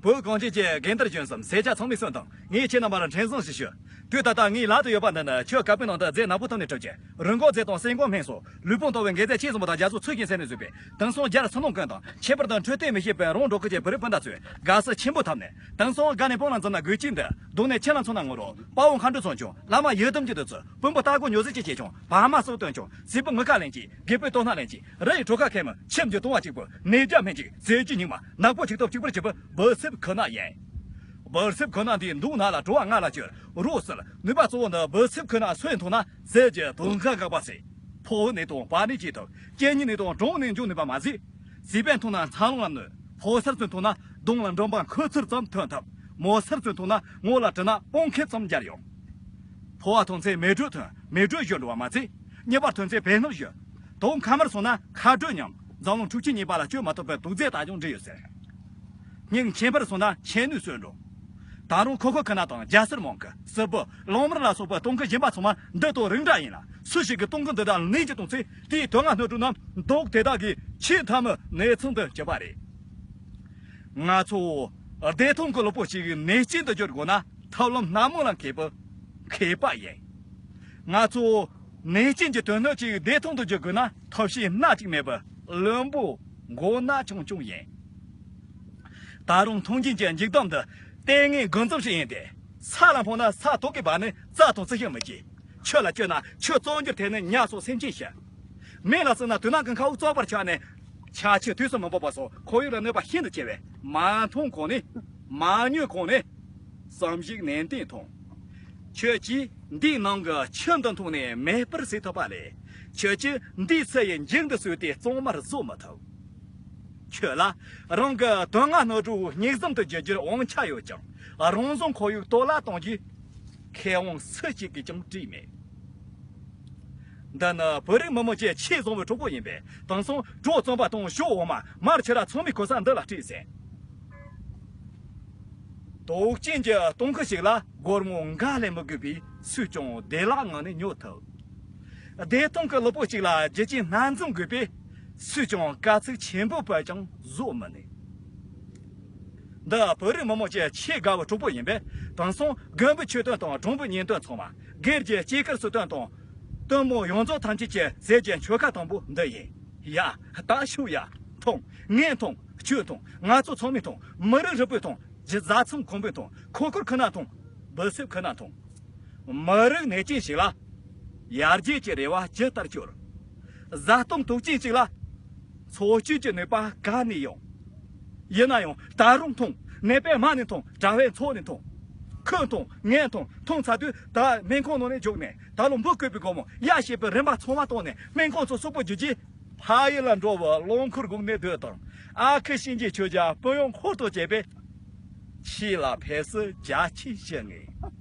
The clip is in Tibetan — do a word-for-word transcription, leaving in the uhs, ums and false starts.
བོད་གངས་ཅན་གྱི་རྒན་དར་གཞོན་གསུམ། སེར་སྐྱ་ཚང་མའི་གསོལ་དང་། ངས་ཁྱེད་རྣམ་པར་མཁྲེགས་བཟུང་ཞུ་ཞུ། དུས་ད་ལྟ་ངའི་ལག་ཏུ་ཡོད་པ་འདི་ནི་ཆུ་དཀར་པོའི་ནང་དུ་རྫས་ནག་པོ་བཏུམས་ནས་གྲུབ་ཀྱི་རི་མགོ་རྫས་དང་སེང་གོ་སྨན་སོགས་ལུས་ཕུང་གཏོར་བའི་འགད་རྫས་ཆེས་བཟང་པོ་དང་རྒྱ་མཚོ་ཚོས་ཤིང་ཟད་ནས་བཟོས་པའི། དེང་སང་རྒྱལ་ཚོ་ནང་ཀུན་དང་ཁྱད་པར་དུ་འཕྲོད་བསྟེན་མི་ཤེས་པའི་རོང་འབྲོག་ཁུལ་གྱི་བོད་རིགས་སྤུན་ཟླ་ཚོས་དགའ་བསུ་ཆེན་པོ་ཐོབ་ནས། དེང་སང་དགའ་ནས་སྤང་ལ་འཛུལ་ན་དགོས་ཀྱི་འདི་གདོང་ནས་ཁྱེད་ལ་མཚོན་ན་ངོ་རོ་དཔའ་བོ་མཁའ་འགྲོ་ཚོ་ཆུང་། བླ་མ་ཡི་དམ་གྱི་བདུད་རྩི། སྤུན་པོ་རྟ་སྒོ་ཉོ་ཟེར་གྱི་ཆེ་ཆུང་། བ་མ་སོགས་སྟོན་ཆུང་། སྲས་པོ་ངུ་ཁ་ལེན་གྱི། རྒད་པོའི་ལྟོ་སྣ་ལེན་གྱི། རི་ཡི་གྲོ་ཁ་ཁེ་མོ། ཁྱིམ་གྱི་ལྟུང་བ་གཅིག་པུ། ནད་བརྒྱ་སྨན་གཅིག། ཟས་བཅུད་སྙིགས་མ། ནག་པོ་ཆིག་ཐོབ་གཅིག་པུར་གཅིག་པུ། བུ་སྲིབ་ཁུ་ནག་ཡིན། བུ་སྲིབ་ཁུ་ནག་འདིའི་མདོག་ནག་ལ་བྲོ་བ་ང་ལ་སྐྱུར། རོ་བསིལ། ནུས་པ་གཙོ་བོ་འདི་བུ་སྲིབ་ཁུ་ནག་སོས་འཐུང་ན་ཟས་ཀྱི་དུག་ཁ་འགག་པ་སེལ། ཕོ་བའི་ནད་དང་བར་ནད་ཅི་ཐུབ། སྐྱེ་ནི་ནད་དང་གྲང་ནད་འབྱུང་ནུས་པ་མ་ཟད། སྲིད་པའི་འཐུང་ན་འཚར་ལོངས་ལ་གནོད། ཕོ་སར་ཚོས་འཐུང་ན་གདོང་ལ་འབྲུམ་པ་འཁོལ་ཚུལ་ཙམ་ཐོན་ཐུབ། མོ་སར་ཚོས་འཐུང་ན་ངོ་ལ་དྲི་ནག་སྤུ་མཁན་ཙམ་འབྱར་ཡོང་། ཕོ་བ་ཐོན་ཚེ་མེ་དྲོད་ཐོན། མེ་དྲོད་ཞུ་འགྲོ་བ་མ་ཚད། གཉིས་པར་ཐོན་ཚེ་བད་སྣབས་ཞུ། དོག་ཁ་མར་སོང་ན་ཁ་དྲོད་ཉམས། འཛམ་གླིང་འཁྲུག་ཆེན་གཉིས་པ་ལ་བསྐྱོད་མ་ཐུབ་པའི་དུག་རྫས་ད་ཅུང་འདྲེས་ཡོད་ཟེར། སྙིང་མཆིན་པར་སོང་ན་མཆིན་ནད་གསོས་འགྲོ། ད་རུང་ཁོ་ཁོ་ཁི་ན་དང་རྒྱ་སེར་མང་གི་སྲུབ་བུ་གླང་དམར་ལ་སོགས་པའི་སྟོང་ཁུ་གཞན་པ་ཚང་མ་འདི་དང་རིགས་འདྲ་ཡིན་ལ། སུ་ཞིག་གིས་སྟོང་ཁུ་འདི་དག་ནད་ཀྱིས་གཏོང་ཚེ་དེའི་དོན་ལྔ་སྣོད་དྲུག་རྣམས་དུག་དེ་དག་གིས་ཆེས་མཐའ་མའི་ནད་མཚོན་དུ་གྱུར་པ་རེད། ང་ཚོ་བདེ་ཐང་གི་ལུས་པོ་ཞིག་ནད་ཅན་དུ་འགྱུར་དགོས་ན་ཐབས་ལམ་སྣ་མང་ལ་མཁས་པ་མཁས་པ་ཡིན། ང་ཚོ་ནད་ཅན་གྱི་དོན་སྣོད་ཅིག་བདེ་ཐང་དུ་འགྱུར་དགོས་ན་ཐབས་ཤེས་སྣ་གཅིག་མེད་པར་བླུན་པོ་མགོ་ན་ཆུང་ཆུང་ཡིན། ད་རུང་མཐོང་རྒྱུན་གྱི་འཇིག་སྟོབས་འདི་ལྟས་ངན་དགུ་འཛོམས་ཤིག་ཡིན་ཏེ། ས་ལ་འཕངས་ན་ས་དུག་གིས་འབག་ནས་རྩྭ་དང་རྩི་ཤིང་མི་སྐྱེ། ཆུ་ལ་བསྐྱོད་ན་ཆུ་བཙོག་འགྱུར་ཐེབས་ནས་ཉ་སོགས་སེམས་ཅན་ཤི། མེ་ལ་བསྲེགས་ན་དུད་ནག་གི་མཁའ་དབུགས་བཙོག་པར་ཆགས་ནས་ཆར་ཆུ་དུས་སུ་མི་འབབ་པ་སོགས་ཁོར་ཡུག་ལ་གནོད་པ་ཤིན་ཏུ་ཆེ་བས། མ་མཐོང་གོང་ནས། མ་ཉོས་གོང་ནས། བསམ་གཞིག་ནན་ཏན་ཐོངས། ཁྱོད་ཀྱིས་འདིའི་ནང་གི་ཆུ་འདི་འཐུང་ནས་མེ་སྤར་བཟོས་ཐུབ་པ་ལས། ཁྱོད་ཀྱིས་འདིའི་ཚྭ་ཡི་འགྱིག་འདི་བཟོས་ཏེ་གཙང་མར་བཟོ་མི་ཐུབ། ཁྱོད་ལ་རང་གི་དོན་ལྔ་སྣོད་དྲུག་གཉིས་འཛོམས་དུ་འགྱུར་རྒྱུར་དབང་ཆ་ཡོད་ཀྱང་། རང་བཟང་ཁོར་ཡུག་གཏོར་བརླག་གཏོང་རྒྱུའི་མཁས་དབང་སུ་གཅིག་གིས་ཀྱང་བྲིས་མེད། འདི་ནི་བོད་རིགས་མི་དམངས་ཀྱི་ཆེས་བཟང་བའི་གྲོགས་པོ་ཡིན་པས། དེང་སང་གྲོགས་བཙོན་པ་དང་ཞོ་འོ་མ་མར་ཕྱུར་ར་ཚང་མའི་གོ་ས་འདི་ལ་སྤྲད་ཟིན། དུག་ཅན་གྱི་སྟོང་ཁུ་ཞིག་ལ་སྒོར་མོ་འགའ་ལས་མི་དགོས་པས་སུས་ཀྱང་བདེ་བླག་ངང་ནས་ཉོ་ཐུབ། བདེ་ཐང་གི་ལུས་པོ་གཅིག་ལ་རྒྱུ་རྐྱེན་སྣ་འཛོམས་དགོས་པས་སུས་ཀྱང་དཀའ་ཚེགས་ཆེན་པོ་བར་ཀྱང་བཟོད་མི་ནུས། འདི་བོད་རིགས་མི་དམངས་ཀྱི་ཆེས་དགའ་བའི་གྲོགས་པོ་ཡིན་པས། དེང་སང་དགོན་པའི་མཆོད་རྟེན་དང་གྲོང་པའི་ཉེན་རྟེན་ཚང་མ། སྒེར་གྱི་སྐྱེས་སྐར་གསོལ་སྟོན་དང་། སྟོན་མོ་ཡོངས་རྫོགས་ཐམས་ཅད་ཀྱི་ཟས་ཀྱི་མཆོད་ཁ་དང་པོ་འདི་ཡིན། ཡ། ད་ཤོག་ཡ། འཐུང་། ངས་འཐུང་། ཁྱོད་འཐུང་། ང་ཚོ་ཚང་མས་འཐུང་། མི་རིགས་རིལ་པོས་འཐུང་། རྒྱུ་བཟའ་ཚང་གོང་པོས་འཐུང་། ཁོ་ཁོར་ཁུ་ན་འཐུང་། བུ་སྲིབ་ཁུ་ན་འཐུང་། མི་རིགས་ནད་ཅན་ཞིག་ལ། ཡར་རྒྱས་ཀྱི་རེ་བ་ཇི་ལྟར་སྐྱོར། བཟའ་བཏུང་དུག་ཅན་ཞིག་ལ། འཚོ་བཅུད་ཀྱི་ནུས་པ་ག་ནས་ཡོང་། ཡིན་ན་ཡང་ད་རུང་འཐུང་། ནད་པས་མ་ནས་འཐུང་། གྲྭ་བས་འཚོ་ནས་འཐུང་། ཁོས་འཐུང་། ངས་འཐུང་། འཐུང་ཚར་དུས་ད་སྨན་ཁང་ནང་ནས་རྒྱུགས་ནས། ད་ལོ་འབུ་བརྐོས་པའི་སྒོར་མོ་ཡ་བྱེད་པའི་རིན་པ་ཚང་མ་བཏང་ནས་སྨན་ཁང་ཚོ་སོག་པོ་རྒྱུ་རྗེས། ཕ་ཡུལ་ལ་འགྲོ་བའི་རླངས་འཁོར་སྒུག་ནས་སྡོད་དང་། ཨ་ཁུ་གཤིན་རྗེ་ཁྱོད་ཀྱི་སྤུན་ཡོང་འཁོར་དང་བཅས་པས། ཁྱེད་ལ་ཕེབས་བསུ་རྒྱ་ཆེ་ཞུ་ངེས།